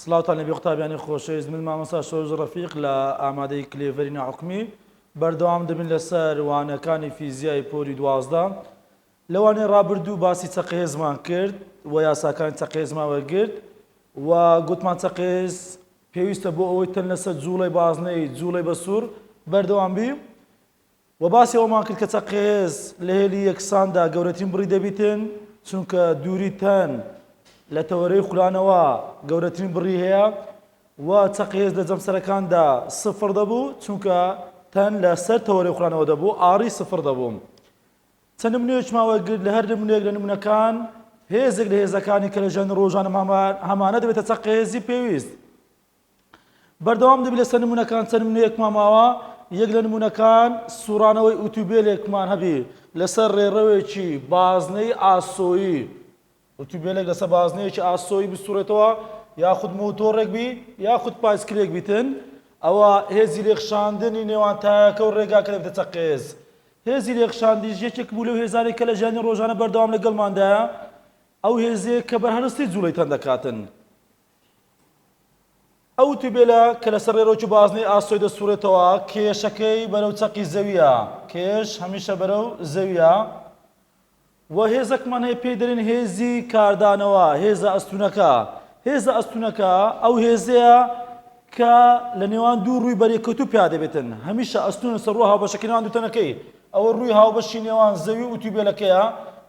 سڵاوتان لەبێ قوتابیانی خۆشەویست من مامۆستا شۆرش ڕەفیق لە ئامادەی کلێڤەری ناحکومی بەردەوام دەبین لەسەر وانەکانی فیزیای پۆلی 12 لە وانەی ڕابردوو باسی چەقهێزمان کرد و یاساکانی چەقهێزمان وەرگرت و گوتمان چەقهێز پێویستە بۆ ئەوەی تەن لەسەر جوڵەی بازنەی جوڵەی بەسوور بەردەوام بی وە باسی ئەوەمان کرد کە چەقهێز لە هێلی یەکساندا گەورەترین بڕی دەبیتن چونکە دووری تەن لە تەوەرەی خولانەوە گەورەترین بڕی هەیە و چەقهێز لە جەمسەرەکاندا سفر دەبوو چونکە تەن لە سەر تەوەرەی خولانەوە دەبوو R ی سفر دەبوو. چەند نمونەیەکمان وەرگرت لە هەر نمونەیەک لە نمونەکان هێزێک لە هێزەکانی کە لە ژیانی ڕۆژانە هەمانە دەبێتە چەقهێزی پێویست. بەردەوام دەبی لەسەر نمونەکان چەند نمونەیەکمان ماوە یەک لە نمونەکان سوڕانەوەی ئوتوبێلێکمان هەبی لەسەر ڕێڕەوێکی بازنەی ئاسۆیی ئوتوبێلێک لەسەر بازنەیەکی ئاسۆیی بسوڕێتەوە یاخود مۆتۆڕێک بی یاخود پایسکلێک بیتن ئەوە هێزی لێکشاندنی نێوان تایەکە و ڕێگاکە دەبێتە چەقێز هێزی لێکشاندیش یەکێک بوو لەو هێزانەی کە لە ژیانی ڕۆژانە بەردەوام لەگەڵماندایە ئەو هێزەیە کە بەرهەڵستی جوڵەی تەن دەکاتن ئەو ئوتوبێلە کە لەسەر ڕێڕەوێکی بازنەی ئاسۆی دەسوڕێتەوە، کێشەکەی بەرەو چەقی زەوییە، کێش هەمیشە بەرەو زەوییە، و هێزەکمان هەیە پێی دەلێن هێزی کاردانەوە، هێزە ئەستوونەکە. هێزە ئەستوونەکە ئەو هێزەیە کە لە نێوان دوو ڕووی بەرێککەوتوو پیا دەبێتن. هەمیشە ئەستوون لەسەر ڕووە هاوبەشەکەی نێوان دوو تەنەکەی. ئەوە ڕووی هاوبەشی نێوان زەوی و ئوتوبێلەکەیە،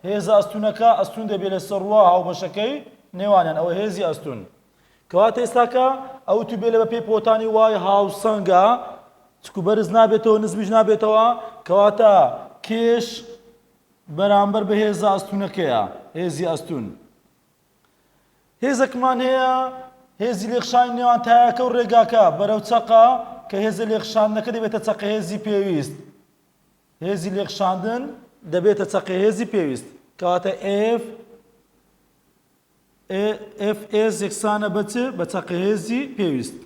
هێزە ئەستوونەکە ئەستوون دەبێت لەسەر ڕووە هاوبەشەکەی نێوانیان، ئەوە هێزی ئەستوون. کەواتە ئێستاکە ئەو ئوتوبێلە بە پێی پۆتانی Y هاوسەنگە چکو بەرز نابێتەوە نزمیش نابێتەوە کەواتە کێش بەرامبەر بە هێزە ئەستونەکەیە هێزی ئەستون هێزەکمان هەیە هێزی لێخشانی نێوان تایەکە و ڕێگاکە بەرەو چەقە کە هێزە لێخشاندنەکە دەبێتە چەقە هێزی پێویست هێزی لێخشاندن دەبێتە چەقە هێزی پێویست کەواتە F FS یەکسانە بە چ؟ بە چەقەهێزی پێویست.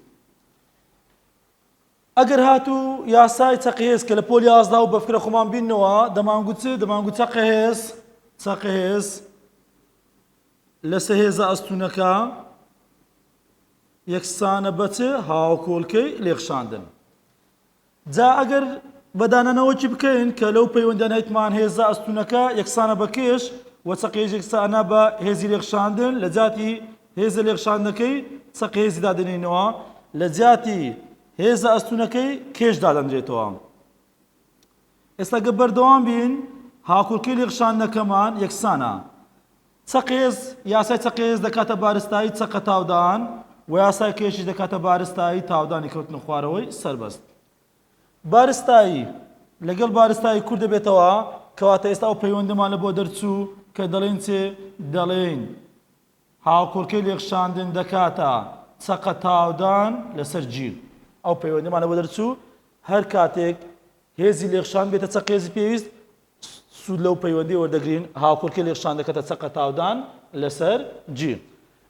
ئەگەر هاتوو یاسای چەقەهێز کە لە پۆل 11 و بەفکرە خۆمان بینەوە دەمانگوت چ؟ دەمانگوت چەقەهێز چەقەهێز لەسەر هێزە ئەستونەکە یەکسانە بە چ؟ هاوکۆڵکەی لێخشاندن. جا ئەگەر بە دانانەوەکی بکەین کە لەو پەیوەندیانە هەیتمان هێزە ئەستوونەکە یەکسانە بە کێش و چەقێز یەکسانە بە هێزی لێکشاندن لە جیاتی هێزە لێکشاندنەکەی چەق هێزی دادەنێینەوە لە جیاتی هێزە ئەستوونەکەی کێش دادەنرێتەوە. ئێستا گە بەردەوام بین هاکۆڵکەی لێکشاندنەکەمان یەکسانە. چەقێز، یاسای چەقێز دەکاتە بارستایی چەقە تاودان و یاسای کێشیش دەکاتە بارستایی تاودانی کەوتنە خوارەوەی سەربەست. بارستایی لەگەڵ بارستایی کورت دەبێتەوە، کەواتە ئێستا ئەو پەیوەندەمان لە بۆ دەرچوو کە دەڵێین چ؟ دەڵێین هاوکۆڵکەی لێکشاندن دەکاتە چەقە تاودان لەسەر G. ئەو پەیوەندەمان لە بۆ دەرچوو هەر کاتێک هێزی لێکشان بێتە چەقێزی پێویست سوود لەو پەیوەندی وەردەگرین هاوکۆڵکەی لێکشان دەکاتە چەقە تاودان لەسەر G.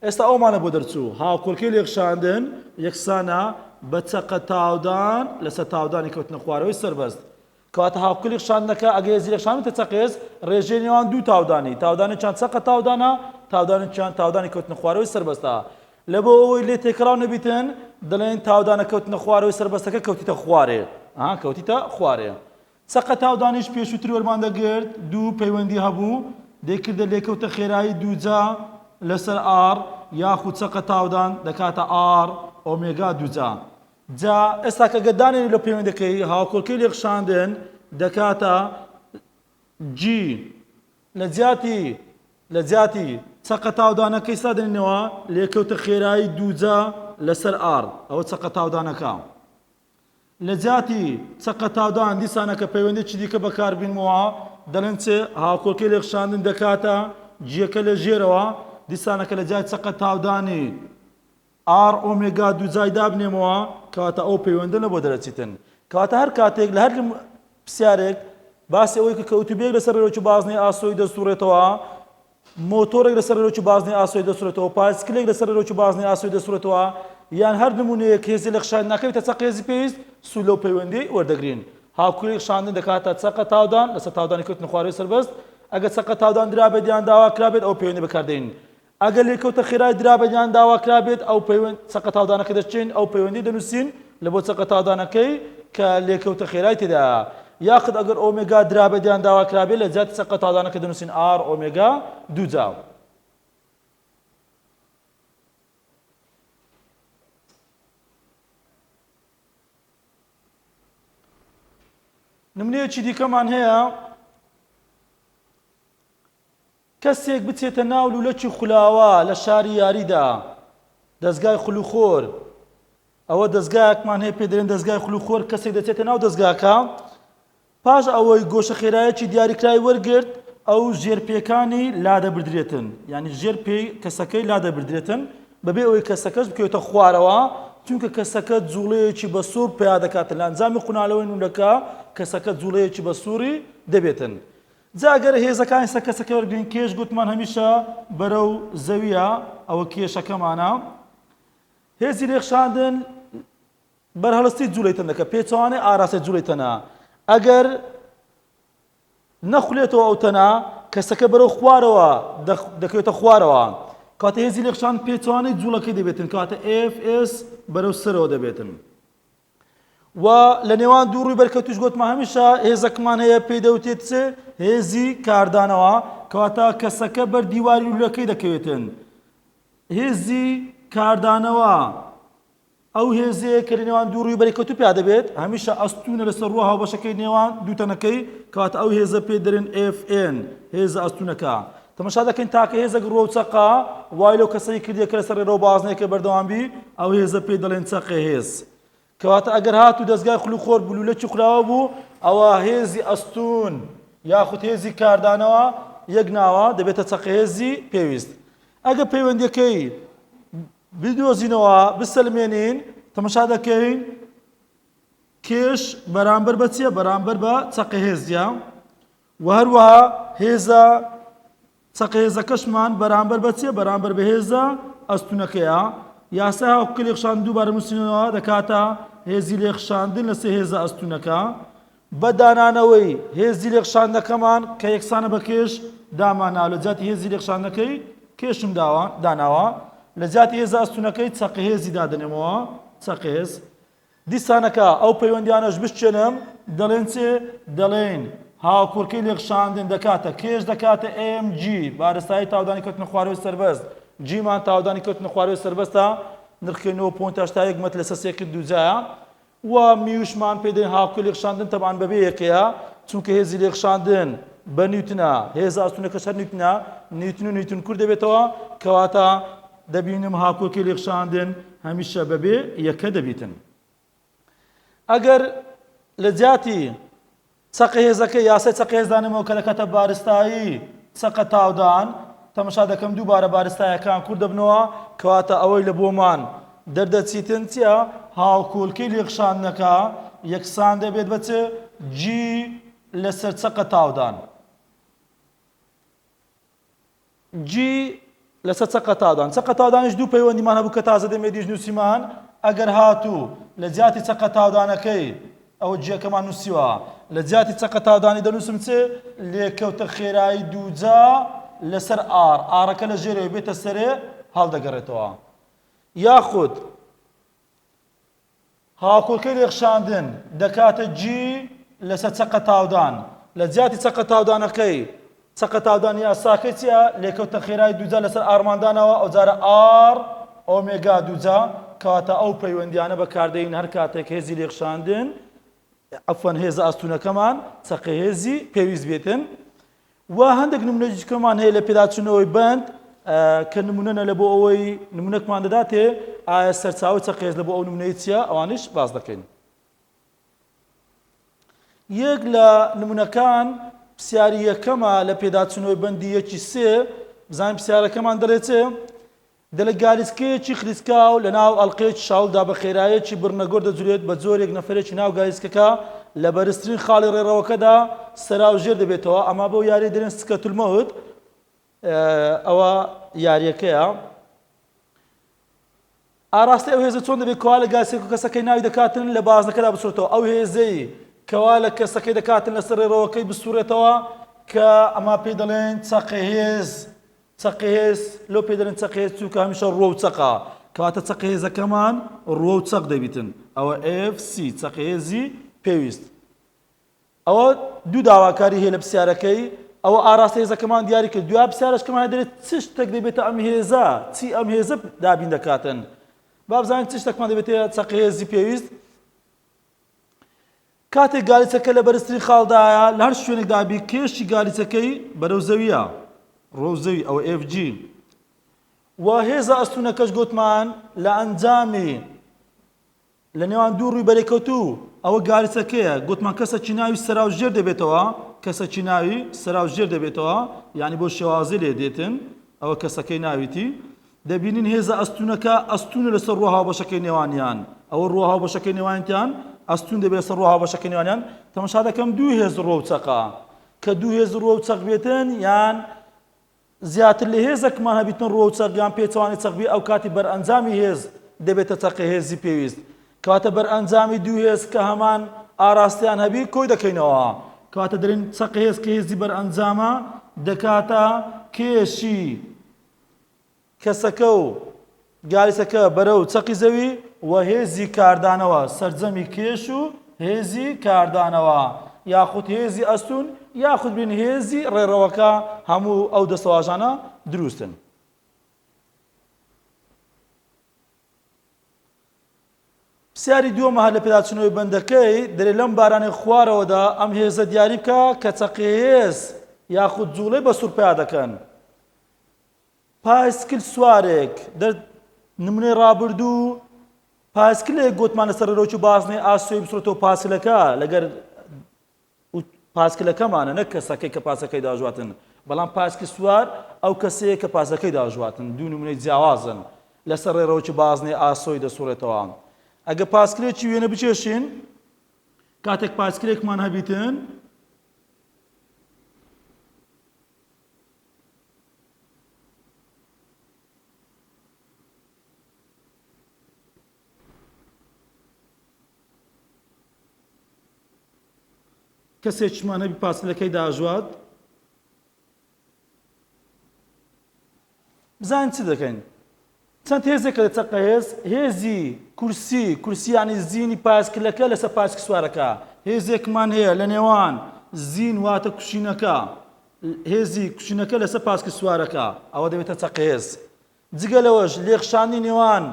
ئێستا ئەومانە بۆ دەرچوو هاوکۆڵکەی لێکشاندن یەکسانە بە چەقە تاودان لەسەر تاودانی کەوتنە خوارەوەی سەربەست. کەواتە هاوکۆڵکەی لێکشاندنەکە ئەگەر هێزی لێکشان بێتە چەقێز ڕێژەی نێوان دوو تاودانی تاودانێکیان چەقە تاودانە تاودانێکیان تاودانی کەوتنە خوارەوەی سەربەستە. لەبۆ ئەوەی لێ تێکەڵاو نەبیتن دەڵێن تاودانە کەوتنە خوارەوەی سەربەستەکە کەوتیتە خوارێ ها کەوتیتە خوارێ. چەقە تاودانیش پێشووتر وەرمان دەگرت دوو پەیوەندی هەبوو دەیکردە لێکەوتە خێرایی دووجا لەسەر R یاخود چەقە تاودان دەکاتە R ئۆمێگا دووجا جا ئێستا کە گەر دانێنی لە پەیوەندەکەی هاوکۆڵکەی لێکشاندن دەکاتە G لە جیاتی لە جیاتی چەقە تاودانەکەی سا دەنێنەوە لێکەوتە خێرایی دووجا لەسەر R ئەوە چەقە تاودانەکە لە جیاتی چەقە تاودان دیسانەکە پەیوەندێکی دیکە بەکاربینمەوە دەڵێن چ هاوکۆڵکەی لێکشاندن دەکاتە G یەکە لە ژێرەوە دیسانەکە لە جیای چەقە تاودانی R ئۆمێگا دووجای دابنێمەوە کەواتە ئەو پەیوەندە لە بۆ دەرەچیتن کەواتە هەر کاتێک لە هەر پرسیارێک باسی ئەوەی کە ئوتوبێک لەسەر ڕێڕەوێکی بازنەی ئاسۆی دەسوڕێتەوە مۆتۆڕێک لەسەر ڕێڕەوێکی بازنەی ئاسۆی دەسوڕێتەوە، پایسکلێک لەسەر ڕێڕەوێکی بازنەی ئاسۆی دەسوڕێتەوە، یان هەر نموونەیەک هێزی لێکخشاندن ناکەوێتە چەق هێزی پێویست، سوود لەو پەیوەندییەی وەردەگرین. هاوکۆی خشاندن دەکاتە چەقە تاودان لەسەر تاودانی کەوتنە خوارەوەی سەربەست، ئەگەر چەقە تاودان درابێت یان داوا کرابێت ئەوە پەیوەندی بەکاردێنین. ئەگەر لێکەوتە خێرای درابێت یان داواکرابێت ئەو پەیوەند چەقە تاودانەکە دەشکێنین ئەو پەیوەندی دەنووسین لە بۆ چەقە تاودانەکەی کە لێکەوتە خێرای تێدایە یاخود ئەگەر ئۆمێگا درابێت یان داواکرابێت لە جیاتی چەقە تاودانەکە دەنووسین R ئۆمێگا دووجا. نمونەیەکی دیکەمان هەیە کەسێک بچێتە ناو لولەکی خولاوە لە شاری یاریدا دەزگای خولوخۆر ئەوە دەزگایەکمان هەیە پێ دەرێن دەزگای خولوخۆر کەسێک دەچێتە ناو دەزگاکە پاش ئەوەی گۆشە خێرایەکی دیاریکراوی وەرگرت ئەو ژێر پێکانی لادەبردرێتن یعنی ژێر پێی کەسەکەی لادەبردرێتن بەبێ ئەوەی کەسەکەش بکەوێتە خوارەوە چونکە کەسەکە جوڵەیەکی بە سوور پیا دەکاتن لە ئەنجامی قونالەوەی نولەکە کەسەکە جوڵەیەکی بە سووری دەبێتن جا گەر هێزەکانی سەر کەسەکە وەرگرین کێش گوتمان هەمیشە بەرەو زەویە ئەوە کێشەکەمانە هێزی لێخشاندن بەرهەڵستی جوڵەی تەنەکە پێچەوانەی ئاراستەی جوڵەی تەنە ئەگەر نەخولێتەوە ئەو تەنە کەسەکە بەرەو خوارەوە دەکەوێتە خوارەوە کاتە هێزی لێخشان پێچەوانەی جوڵەکەی دەبێتن کاتە FS بەرەو سەرەوە دەبێتن و لە نێوان دوو ڕووی بەرکەوتوش گوتمان هەمیشە هێزەکمان هەیە پێی دەوتێت چ هێزی کاردانەوە کەواتە کەسەکە بەر دیواری لولەکەی دەکەوێتن هێزی کاردانەوە ئەو هێزەیە کە لە نێوان دوو ڕووی بەرکەوتوو پیا دەبێت هەمیشە ئەستوونە لەسەر ڕووە هاوبەشەکەی نێوان دوو تەنەکەی کەواتە ئەو هێزە پێ دەرێن FN هێزە ئەستوونەکە تەمەشا دەکەین تاکە هێزێک ڕووە و چەقە وای لەو کەسەی کردیە کە لەسەر ڕێڕەو بازنەیەکە بەردەوام بی ئەو هێزە پێی دەڵێن چەقە هێز کەواتە ئەگەر هاتوو دەزگای خلوخۆر بلولەکی خولاوە بوو ئەوە هێزی ئەستوون یاخود هێزی کاردانەوە یەک ناوە دەبێتە چەقە هێزی پێویست ئەگەر پەیوەندیەکەی بدۆزینەوە بسەلمێنین تەمەشا دەکەین کێش بەرامبەر بە چییە بەرامبەر بە چەقە هێزیە و هەروەها هێزە چەقە هێزەکەشمان بەرامبەر بە چیە بەرامبەر بە هێزە ئەستونەکەیە یاسای هاوکۆکی لێخشاندن دووبارە نووسینەوە دەکاتە هێزی لێخشاندن لەسەر هێزە ئەستونەکە بە دانانەوەی هێزی لێخشاندنەکەمان کە یەکسانە بە کێش داماناوە لە جیاتی هێزی لێخشاندنەکەی کێشم داوە داناوە لە جیاتی هێزە ئەستونەکەی چەقە هێزی دادەنێمەوە چەقە هێز دیسانەکە ئەو پەیوەندیانەش بشکێنم دەڵێن چ؟ دەڵێین هاوکۆڵکەی لێکخشاندن دەکاتە کێش دەکاتە MG بارستایی تاودانی کەوتنە خوارەوەی سەربەست G مان تاودانی کەوتنە خوارەوەی سەربەستە نرخی 9.81 مەتر لەسەر سێکرد دووجایە و میوشمان پێ دەین هاوکۆی لێکخشاندن تەبعەن بەبێ یەکەیە چونکە هێزی لێکخشاندن بە نیوتنە هێزە ئەستوونەکەش هەر نیوتنە نیوتن و نیوتن کورت دەبێتەوە کەواتە دەبینم هاکۆکی لێکشاندن هەمیشە بەبێ یەکە دەبیتن. ئەگەر لە جیاتی چەقە هێزەکە یاسای چەقە هێزدانەمەوە کە دەکاتە بارستایی چەقە تاودان تەمەشا دەکەم دووبارە بارستایەکان کورت دەبنەوە کەواتە ئەوەی لە بۆمان دەردەچیتن چییە هاوکۆلکەی لێکشاندنەکە یەکسان دەبێت بە چ G لەسەر چەقە تاودان. G لەسەر چەقە تاودان چەقە تاودانیش دوو پەیوەندیمان هەبوو کە تازە دەمێدیش نووسیمان ئەگەر هاتوو لە جیاتی چەقە تاودانەکەی ئەوە G ەکەمان نووسیوە لە جیاتی چەقە تاودانی دەنووسم چ لێکەوتە خێرایی دووجا لەسەر R R ەکە لە ژێرەوە بێتە سەرێ هەڵدەگەڕێتەوە یاخود هاوکۆڵکەی لێخشاندن دەکاتە G لەسەر چەقە تاودان لە جیاتی چەقە تاودانەکەی چەقە تاودان یاساکەی چیە لێکەوتە خێرای دووجا لەسەر R مان داناوە ئەوجارە R ئۆمێگا دووجا کەواتە ئەو پەیوەندیانە بەکاردێین هەر کاتێک هێزی لێخشاندن عەفوەن هێزە ئەستوونەکەمان چەقە هێزی پێویست بێتن و هەندێک نمونەی دیکەمان هەیە لە پێداچوونەوەی بەند کە نمونەنە لە بۆ ئەوەی نمونەکمان دەداتێ ئایا سەرچاوەی چەقێز لە بۆ ئەو نمونەی چییە ئەوانیش باس دەکەین یەک لە نمونەکان پرسیاری یەکەمە لە پێداچوونەوەی بەندی یەکی سێ بزانین پرسیارەکەمان دەڵێ چێ دەڵێ گالیسکەیەکی خلیسکاو لە ناو ئەڵقەیەکی شاولدا بە خێراییەکی بڕنەگۆر دەجولێت بە جۆرێک نەفەرێکی ناو گالیسکەکە لە بەرزترین خاڵی ڕێڕەوەکەدا سەراوژێر دەبێتەوە ئەمە بەو یاریە دەرێن سکەت الموت ئەوە یاریەکەیە ئاراستەی ئەو هێزە چۆن دەبێت کەوا لە گاسێک و کەسەکەی ناوی دەکاتن لە بازنەکەدا بسڕێتەوە ئەو هێزەی کەوا لە کەسەکەی دەکاتن لەسەر ڕێڕەوەکەی بسوڕێتەوە کە ئەمە پێی دەڵێن چەقە هێز. چەقی هێز لۆ پێ دەرێن چەقی هێز چونکە هەمیشە ڕووە و چەقە کەواتە چەقی هێزەکەمان ڕووە و چەق دەبیتن ئەوە FC چەقی هێزی پێویست. ئەوە دوو داواکاری هەیە لە پرسیارەکەی ئەوە ئاراستە هێزەکەمان دیاری کرد دوای پرسیارەشکەمان دەێت چ شتێک دەبێتە ئەم هێزە چی ئەم هێزە دابین دەکاتن با بزانین چ شتێکمان دەبێتە چەقی هێزی پێویست کاتێک گالیسەکە لە بەرزترین خاڵدایە لە هەر شوێنێکدا بی کێشی گالیسەکەی بەرەو زەویە ڕۆ زەوی ئەوە FG و هێزە ئەستونەکەش گوتمان لە ئەنجامی لە نێوان دوو ڕووی بەرێکەوتوو ئەوە گالیسەکەیە گوتمان کەسەکی ناوی سەرا و ژێر دەبێتەوە کەسەکی ناوی سەرا و ژێر دەبێتەوە یعنی بۆ شێوازی لێ دێتن ئەوە کەسەکەی ناویتی دەبینین هێزە ئەستوونەکە ئەستوونە لەسەر ڕووە هاوبەشەکەی نێوانیان ئەوە ڕووە هاوبەشەکەی نێوانیان ئەستوون دەبێت لەسەر ڕووە هاوبەشەکەی نێوانیان تەماشا دەکەم دوو هێز ڕووە و چەقە کە دوو هێز ڕووە و چەق بێتن یان زیاتر لە هێزێکمان هەبیتن ڕووە و چەق یان پێچەوانەی چەق بێ ئەو کاتی بەرئەنجامی هێز دەبێتە چەقی هێزی پێویست کەواتە بەرئەنجامی دوو هێز کە هەمان ئاراستەیان هەبی کۆی دەکەینەوە کەواتە دەرێن چەقی هێز کە هێزی بەرئەنجامە دەکاتە کێشی کەسەکە و گالیسەکە بەرەو چەقی زەوی و هێزی کاردانەوە سەرجەمی کێش و هێزی کاردانەوە یاخود هێزی ئەستون یاخود بین هێزی ڕێڕەوەکە هەموو ئەو دەستەواژانە دروستن. پرسیاری دووەمە هەر لە پێداچوونەوەی بەندەکەی دەرێ لەم بارانەی خوارەوەدا ئەم هێزە دیاری بکە کە چەقی هێز یاخود جوڵەی بە سوور پیا دەکەن. پایسکل سوارێک دەر نمونەی ڕابردوو پایسکلێک گوتمان لەسەر ڕێڕەوێکی بازنەی ئاسۆی بسڕێتەوە پاسکلەکە لەگەر پاسکلەکەمانە نەک کەسەکەی کە پاسەکەی داژواتن بەڵام پاسکل سوار ئەو کەسەیە کە پاسەکەی داژواتن دوو نمونەی جیاوازن لەسەر ڕێڕەوێکی بازنەی ئاسۆی دەسوڕێتەوە ئەگە پاسکلێکی وێنە بکێشین کاتێک پاسکلێکمان هەبیتن کەسێکیشمان هەبی پاسکلەکەی داژوات بزانین چ دەکەین چەند هێزێکە لە چەقە هێز هێزی کورسی کورسیانی زینی پاسکلەکە لەسەر پاسک سوارەکە هێزێکمان هەیە لە نێوان زین واتە کوشینەکە هێزی کوشینەکە لەسەر پاسک سوارەکە ئەوە دەبێتە چەقە هێز جگە لەوەش لێکخشاندنی نێوان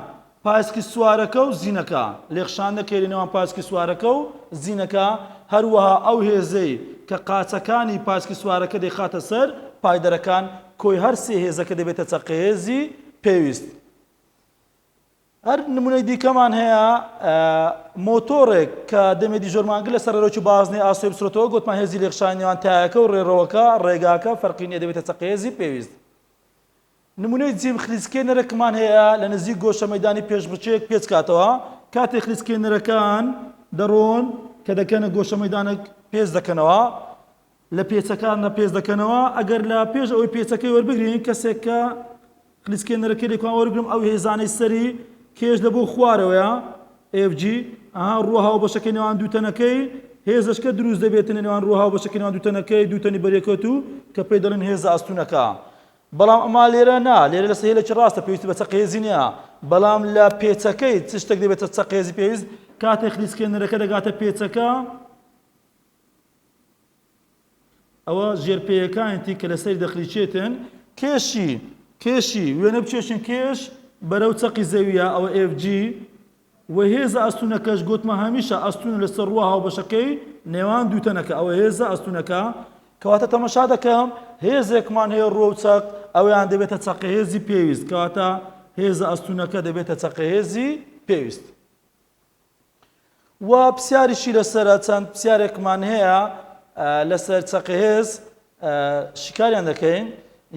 پایسکل سوارەکە و زینەکە، لێکخشاندنەکەی لە نێوان پایسکل سوارەکە و زینەکە، هەروەها ئەو هێزەی کە قاچەکانی پایسکل سوارەکە دەیخاتە سەر پایدەرەکان، کۆی هەر سێ هێزەکە دەبێتە چەقەهێزی پێویست. هەر نمونەی دیکەمان هەیە مۆتۆڕێک کە دەمێ دیژۆرمانگر لەسەر ڕێڕەوێکی بازنەی ئاسۆی بسڕێتەوە، گۆتمان هێزی لێکخشانی نێوان تایەکە و ڕێڕەوەکە، ڕێگاکە، فەرقی نییە دەبێتە چەقەهێزی پێویست. نمونەی جیم خلیسکێنەرەکمان هەیە لە نزیک گۆشە مەیدانی پێشبڕکێیەک پێچکاتەوە، کاتێک خلیسکێنەرەکان دەڕۆن کە دەکەنە گۆشە مەیدانەک پێچ دەکەنەوە لە پێچەکاندا پێچ دەکەنەوە ئەگەر لە پێش ئەوەی پێچەکەی وەربگرین کەسێک کە خلیسکێنەرەکەی لێکوان وەرگرم ئەو هێزانەی سەری کێش لە بۆ خوارەوەیە FG ئەها ڕووە هاوبەشەکەی نێوان دوو تەنەکەی هێزەشکە دروست دەبێتن لە نێوان ڕووە هاوبەشەکەی نێوان دوو تەنەکەی دوو تەنی بەرێکەوتوو کە پێی دەڵێن هێزە ئەستوونەکە بەڵام ئەما لێرە نا، لێرە لەسەر هێلێکی ڕاستە پێویستی بە چەقهێزی نییە، بەڵام لە پێچەکەی چ شتێک دەبێتە چەقهێزی پێویست؟ کاتێک خلیسکێنەرەکە دەگاتە پێچەکە، ئەوە ژێرپێیەکانیتی کە لەسەری دەخلیچێتن، کێشی کێشی وێنە بکێشین کێش بەرەو چەقی زەویە ئەوە FG وە هێزە ئەستونەکەش گۆتمان هەمیشە ئەستونە لەسەر ڕووە هاوبەشەکەی نێوان دوو تەنەکە ئەوە هێزە ئەستونەکە کەواتە تەمەشا دەکەم هێزێکمان هەیە ڕووە و چەق ئەویان دەبێتە چەقە هێزی پێویست کەواتە هێزە ئەستونەکە دەبێتە چەقە هێزی پێویست و پرسیاریشی لەسەرە چەند پرسیارێکمان هەیە لەسەر چەقە هێز شیکاریان دەکەین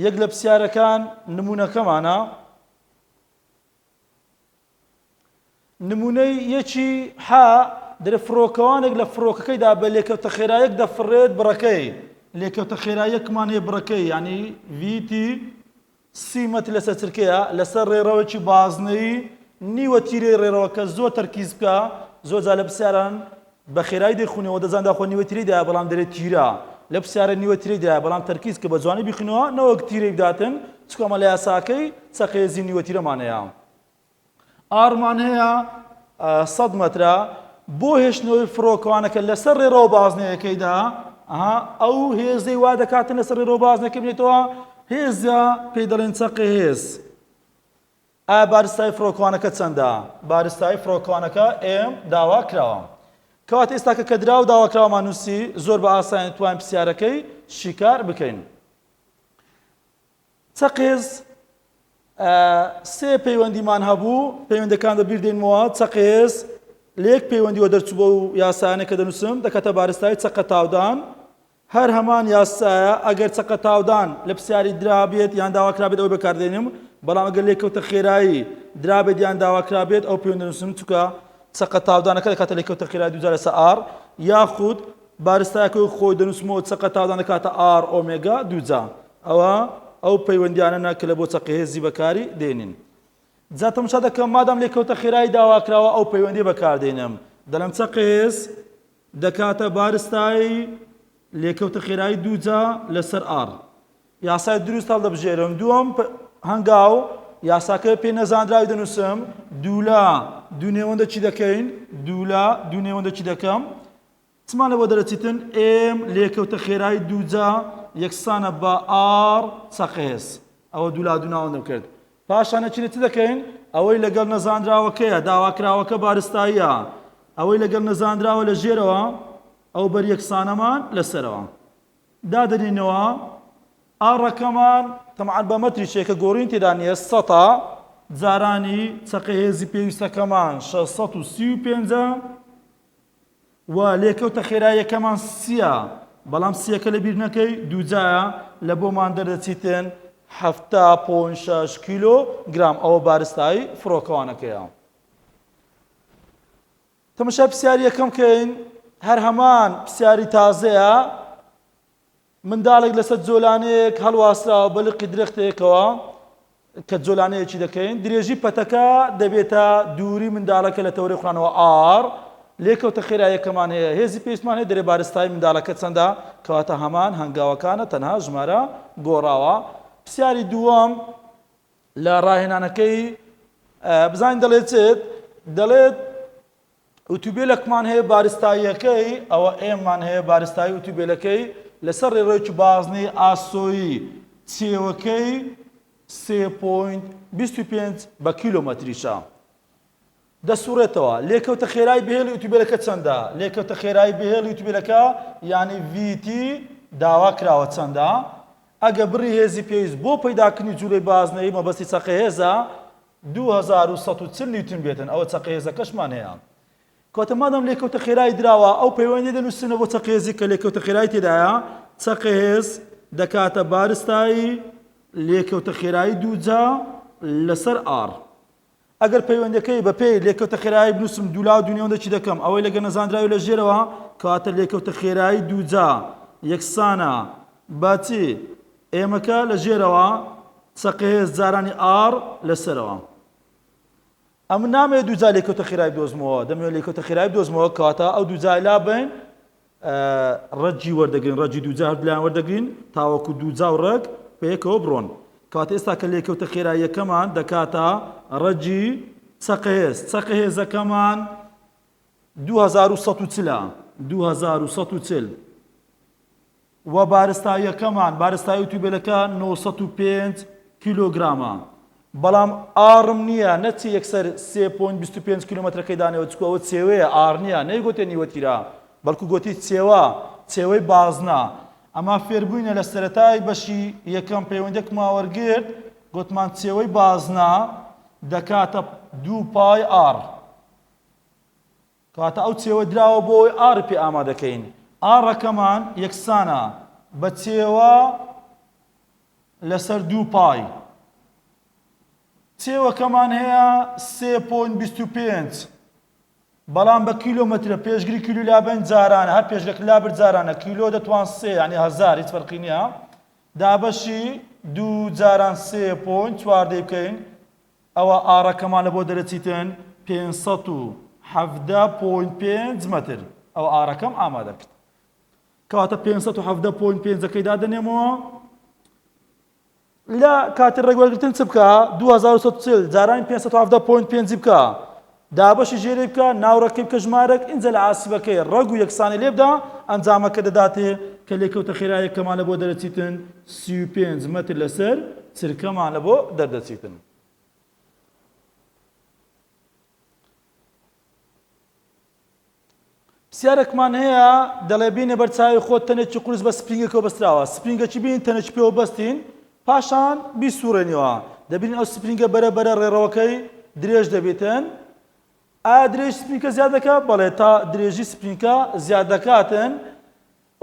یەک لە پرسیارەکان نمونەکەمانە نمونەی یەکی حا دەرێ فڕۆکەوانێک لە فڕۆکەکەیدا بە لێکەوتە خێرایەک دەفڕێت بڕەکەی لێکەوتە خێرایەکمان هەیە بڕەکەی یعنی VT سی مەتر لەسەر چرکەیە لەسەر ڕێڕەوێکی بازنەیی نیوە تیرەی ڕێڕەوەکە زۆر تەرکیز بکە زۆر جار لە پرسیاران بە خێرایی دەیخونەوە دەزان داخۆ نیوە تیرەی دایە بەڵام دەرێ تیرە لە پرسیارە نیوە تیرەی دایە بەڵام تەرکیز کە بە جوانی بیخونەوە نەوەک تیرەی بداتن چونکە ئەمە لە یاساکەی چەقێزی نیوەتیرەمان هەیە. R مان هەیە 100 مەترە بۆ هێشتنەوەی فڕۆکەوانەکە لەسەر ڕێڕەوە بازنەیەکەیدا ئەها ئەو هێزەی وا دەکاتن لەسەر ڕێڕەوە بازنەکە بێتەوە هێزە پێی دەڵێن چەقی هێز. ئایا بارستایی فڕۆکەوانەکە چەندە؟ بارستایی فڕۆکەوانەکە M داوا کراوە. کەواتە ئێستاکە کە دراو داواکراومان نووسی زۆر بە ئاسانی توانین پرسیارەکەی شیکار بکەین. چەقێز سێ پەیوەندیمان هەبوو پەیوەندەکان بە بیر دێنمەوە چەقێز لە یەک پەیوەندیوە دەرچوو بەو یاسایانە کە دەنووسم دەکاتە بارستایی چەقە تاودان هەر هەمان یاسایە ئەگەر چەقە تاودان لە پرسیاری درابێت یان داواکرابێت ئەوەی بەکاردێنم بەڵام ئەگەر لێکەوتە خێرایی درابێت یان داواکرابێت ئەو پەیوەندی دەنووسم چونکە چەقە تاودانەکە دەکاتە لێکەوتە خێرایی دووجار لەسەر R یاخود بارستایەکەی خۆی دەنووسمەوە چەقە تاودان دەکاتە R ئۆمێگا دووجا ئەوە ئەو پەیوەندیانەنە کە لە بۆ چەقە هێزی بەکاری دێنین جا تەماشا دەکەم مادام لێکەوتە خێرایی داواکراوە ئەو پەیوەندی بەکاردێنم دەڵێم چەقە هێز دەکاتە بارستایی لێکەوتە خێرایی دووجا لەسەر R. یاسای دروست هەڵدەبژێرم. دووەم هەنگاو، یاساکە پێ نەزانراوی دەنووسم. دوولا دوو نێوەندە چی دەکەین؟ دوولا دوو نێوەندە چی دەکەم؟ چمان لە بۆ دەرەچیتن؟ M لێکەوتە خێرایی دووجا یەکسانە بە R چەقهێز. ئەوە دوولا دوو ناوەندم کرد. پاشان ئەچینە چ دەکەین؟ ئەوەی لەگەڵ نەزانراوەکەیە، داواکراوەکە بارستاییە، ئەوەی لەگەڵ نەزانراوە لە ژێرەوە، ئەو بەریەکسانەمان لەسەرەوە دادەنێینەوە. R ەکەمان تەبعەن بە مەتریش هەیە کە گۆڕین تێدا نییە، سەتا جارانی چەقە هێزی پێویستەکەمان 635 و لێکەوتە خێراییەکەمان سیە بەڵام سیەکە لە بیر نەکەی دووجایە لە بۆمان دەردەچیتن 7.6 کیلۆ گرام ئەوە بارستایی فڕۆکەوانەکەیە. تەمەشای پرسیاری یەکەم کەین هەر هەمان پرسیاری تازەیە منداڵێک لەسەر جۆلانەیەک هەڵواسراوە بە لقی درەختێکەوە کە جۆلانەیەکی دەکەین درێژی پەتەکە دەبێتە دووری منداڵەکە لە تەوەرەی خوانەوە R لێکەوتە خێرایەکەمان هەیە هێزی پێویستمان هەیە دەرێ بارستایی منداڵەکە چەندە کەواتە هەمان هەنگاوەکانە تەنها ژمارە گۆڕاوە پرسیاری دووەم لە ڕاهێنانەکەی بزانین دەڵێت چێت دەڵێت ئوتوبێلەکمان هەیە بارستاییەکەی ئەوە M مان هەیە بارستایی ئوتوبێلەکەی لەسەر ڕێڕەوێکی بازنەی ئاسۆیی چێوەکەی 3.25 بە کیلۆمەتریشە دەسوڕێتەوە لێکەوتە خێرای بهێڵی ئوتوبێلەکە چەندە لێکەوتە خێرای بهێڵی ئوتوبێلەکە یعنی VT داوا کراوە چەندە ئەگە بڕی هێزی پێویست بۆ پەیداکردنی جوولەی بازنەی مەبەستی چەقە هێزە 2140 نیوتن بێتن ئەوە چەقە هێزەکەشمان هەیە کەواتە مادام لێکەوتە خێرای دراوە ئەو پەیوەندی دەنووسنە بۆ چەقە هێزی کە لێکەوتە خێرای تێدایە چەقە هێز دەکاتە بارستایی لێکەوتە خێرایی دووجا لەسەر R ئەگەر پەیوەندەکەی بە پێی لێکەوتە خێرایی بنووسم دوولا و دوو نێوەندەکی دەکەم ئەوەی لەگە نەزانراوی لە ژێرەوە کەواتە لێکەوتە خێرایی دووجا یەکسانە بە چی M ەکە لە ژێرەوە چەقەهێز جارانی R لەسەرەوە. ئەمن نامەوێت دووجا لێکەوتە خێرای بدۆزمەوە دەمەوێت لێکەوتە خێرای بدۆزمەوە کەواتە ئەو دووجای لابەین ڕەگی وەردەگرین ڕەگی دووجا هەردوولایان وەردەگرین تاوەکو دووجا و ڕەگ بەیەکەوە بڕۆن کەواتە ئێستا کە لێکەوتە خێراییەکەمان دەکاتە ڕەگی چەقەهێز چەقەهێزەکەمان 2140 2140 وە بارستاییەکەمان، بارستایی ئوتوبێلەکە 905 کیلۆگرامە، بەڵام R م نییە نەچی یەکسەر 3.25 کیلۆمەترەکەی دانێوە چکو ئەوە چێوەیە R نییە نەیگۆتێ نیوە تیرە بەڵکو گۆتی چێوە چێوەی بازنە ئەما فێربووینە لە سەرەتای بەشی یەکەم پەیوەندێکمان وەرگرت گۆتمان چێوەی بازنە دەکاتە دوو پای R. کەواتە ئەو چێوە دراوە بۆ ئەوەی R پێ ئامادەکەین. R ەکەمان یەکسانە بە چێوە لەسەر دوو پای. چێوەکەمان هەیە 3.25 بەڵام بە کیلۆمەترە پێشگری کیلو لابەن جارانە هەر پێشگەک لابرد جارانە کیلۆ دەتوان سێ یعنی هەزار هیچ فەرقی نییە دابەشی دوو جاران سێ point چواردەی بکەین ئەوا R ەکەمان لە بۆ دەرەچیتن 517 point 5 مەتر ئەوە R ەکەم ئامادە کرد کەواتە 517 point 5 ەکەی دادەنێمەوە. لە کاتی ڕێگ وەرگرتن چ بکا؟ 2140 جارانی 517.5 بکا، دابەشی ژێرەی بکە، ناوڕەکەی بکە ژمارەک، ئینجا لە ئاسیبەکەی ڕەگ و یەکسانی لێ بدە، ئەنجامەکە دەداتێ کە لێکەوتە خێرایەکەمان لە بۆ دەرەچیتن 35 مەتر لەسەر چرکەمان لە بۆ دەردەچیتن. پرسیارێکمان هەیە دەڵێ بینە بەر چاوی خۆت تەنێکی قورس بە سپرینگێکەوە بەستراوە سپرینگەکی بین تەنێکی پێوە بەستین پاشان بیسوڕێنیەوە دەبینین ئەو سپرینگە بەرە بەرە ڕێڕەوەکەی درێژ دەبێتن ئایا درێژ سپرینکە زیاد دەکات بەڵێ تا درێژی سپرینکە زیاد دەکاتن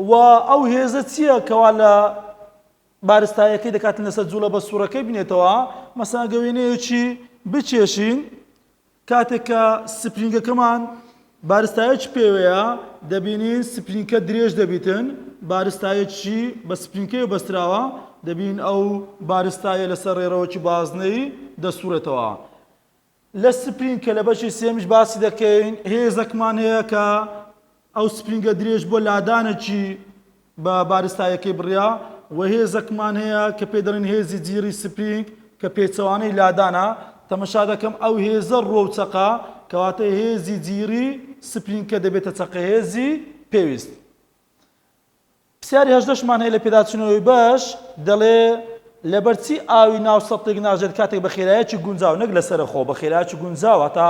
و ئەو هێزە چییە کەوا لە بارستایەکەی دەکاتن لەسەر جوڵە بە سوڕەکەی بنێتەوە مەسەن ئەگەر وێنەیەکی بکێشین کاتێک کە سپرینگەکەمان بارستایەکی پێوەیە دەبینین سپرینکە درێژ دەبیتن بارستایەکی بە سپرینکەی بەستراوە دەبین ئەو بارستایە لەسەر ڕێڕەوەکی بازنەی دەسوڕێتەوە لە سپرینگ کە لە بەشی سێمیش باسی دەکەین هێزەکمان هەیە کە ئەو سپرینگە درێژ بۆ لادانێکی بە بارستایەکەی بڕیا و هێزەکمان هەیە کە پێ دەڵێن هێزی جیڕی سپرینگ کە پێچەوانەی لادانە تەمەشا دەکەم ئەو هێزە ڕووە و چەقە کەواتە هێزی جیڕی سپرینگ کە دەبێتە چەقە هێزی پێویست. پرسیاری هەژدەشمان هەیە لە پێداچوونەوەی بەش دەڵێ لەبەرچی ئاوی ناو سەتڵێک ناژێت کاتێک بە خێرایەکی گونجاو نەک لەسەرەخۆ بە خێرایەکی گونجاو هەتا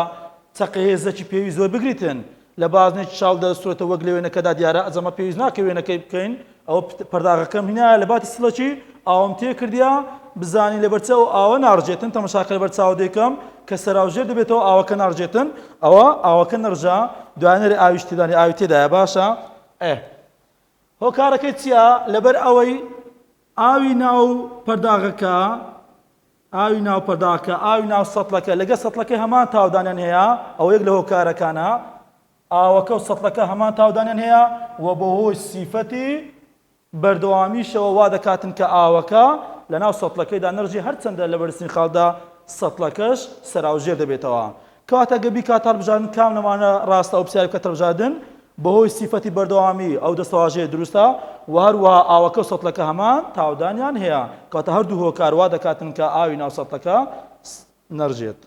چەقە هێزەکی پێویست وەربگریتن لە بازنێکی شاڵ دەستورێتە وەک لە وێنەکەدا دیارە ئەزەمە پێویست ناکە وێنەکەی بکەین ئەوە پەرداغەکەم هینایە لە باتی سڵەکی ئاوم تێ کردیا بزانین لەبەرچە ئەو ئاوە ناڕژێتن تەمەشاکە لەبەر چاو دەیکەم کە سەراوژێر دەبێتەوە ئاوەکە ناڕژێتن ئەوە ئاوەکە نەڕژا دوانەری ئاویش تێدانی ئاوی تێدایە باشە ئێ هۆکارەکەی چیە؟ لەبەر ئەوەی ئاوی ناو پەرداغەکە ئاوی ناو پەرداخەکە ئاوی ناو سەتڵەکە لەگە سەتڵەکەی هەمان تاودانیان هەیە ئەوە یەک لە هۆکارەکانە ئاوەکە و سەتڵەکە هەمان تاودانیان هەیە و بەهۆی سیفەتی بەردەوامیشەوە وا دەکاتن کە ئاوەکە لەناو سەتڵەکەیدا نەڕژێ هەرچەندە لە بەرزترین خاڵدا سەتڵەکەش سەراوژێر دەبێتەوە. کەواتە گەر بیکاتە هەڵبژاردن کام لەمانە ڕاستە ئەو پرسیارە بکاتە هەڵبژاردن بەهۆی سیفەتی بەردەوامی ئەو دەستەواژەیە دروستە و هەروەها ئاوەکە و سەتڵەکە هەمان تاودانیان هەیە کەواتە هەردوو هۆکار وا دەکاتن کە ئاوی ناو سەتڵەکە نەڕژێت.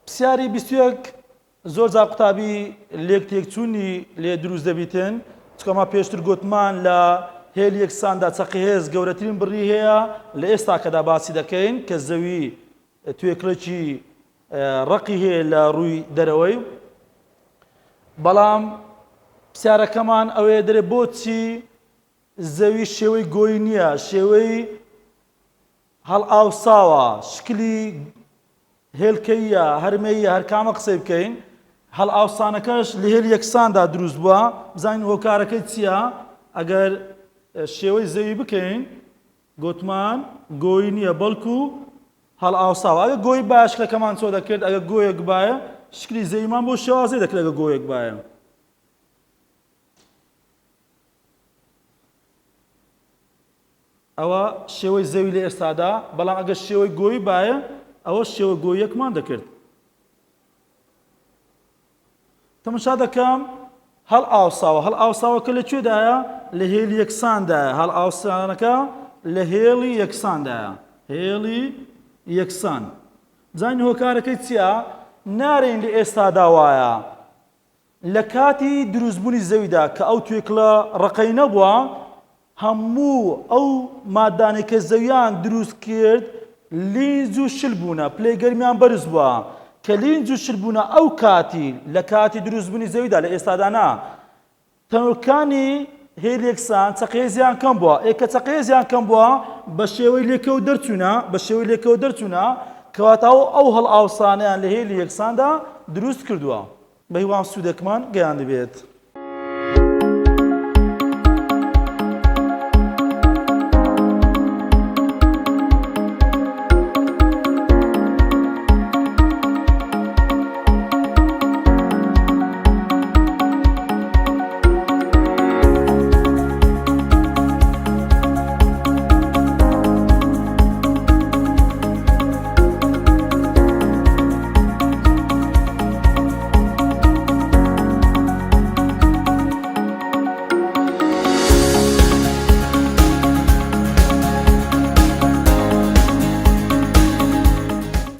پرسیاری 21 زۆر جار قوتابی لێک تێکچوونی لێ دروست دەبیتن چونکە ئەمە پێشتر گوتمان لە هێل یەکساندا چەقی هێز گەورەترین بڕی هەیە لە ئێستاکەدا باسی دەکەین کە زەوی توێکڵێکی ڕەقی هەیە لە ڕووی دەرەوەی بەڵام پرسیارەکەمان ئەوەیە دەرێ بۆچی زەوی شێوەی گۆی نییە شێوەی هەڵئاوساوە، شکلی هێلکەییە، هەرمێییە، هەر کامە قسەی بکەین، هەڵئاوسانەکەش لە هێلی یەکساندا دروست بووە، بزانین هۆکارەکەی چییە، ئەگەر شێوەی زەوی بکەین، گۆتمان گۆیی نییە، بەڵکو هەڵئاوساوە، ئەگەر گۆیی بایە شکلەکەمان چۆ دەکرد، ئەگەر گۆیەک بایە شکلی زەویمان بۆ شێوازەی دەکرد ئەگەر گۆیەک بایە. ئەوە شێوەی زەوی لە ئێستادا، بەڵام ئەگەر شێوەی گۆیی بایە ئەوە شێوە گۆییەکمان دەکرد. تەمەشا دەکەم هەڵ ئاوساوە هەڵ ئاوساوەکە لە کوێدایە لە هێلی یەکساندایە هەڵ ئاوسانەکە لە هێڵی یەکساندایە هێڵی یەکسان بزانین هۆکارەکەی چییە نارین لە ئێستادا وایە لە کاتی دروستبوونی زەویدا کە ئەو توێکڵە ڕەقەی نەبووە، هەموو ئەو مادانەی کە زەویان دروست کرد لینج و شل بوونە، پلەی گەرمیان بەرز بووە، کە لینج و شل بوونە ئەو کاتی لە کاتی دروستبوونی زەویدا لە ئێستادا نا، تەنۆلکانی هێلیکسان چەقێزیان کەم بووە، ئێ کە چەقێزیان کەم بووە بە شێوەی لێکەوت دەرچوونە، بە شێوەی لێکەوت دەرچوونە، کەواتە ئەو هەڵئاوسانەیان لە هێلی یەکساندا دروست کردووە. بەهیوام سوودێکمان گەیاندبێت.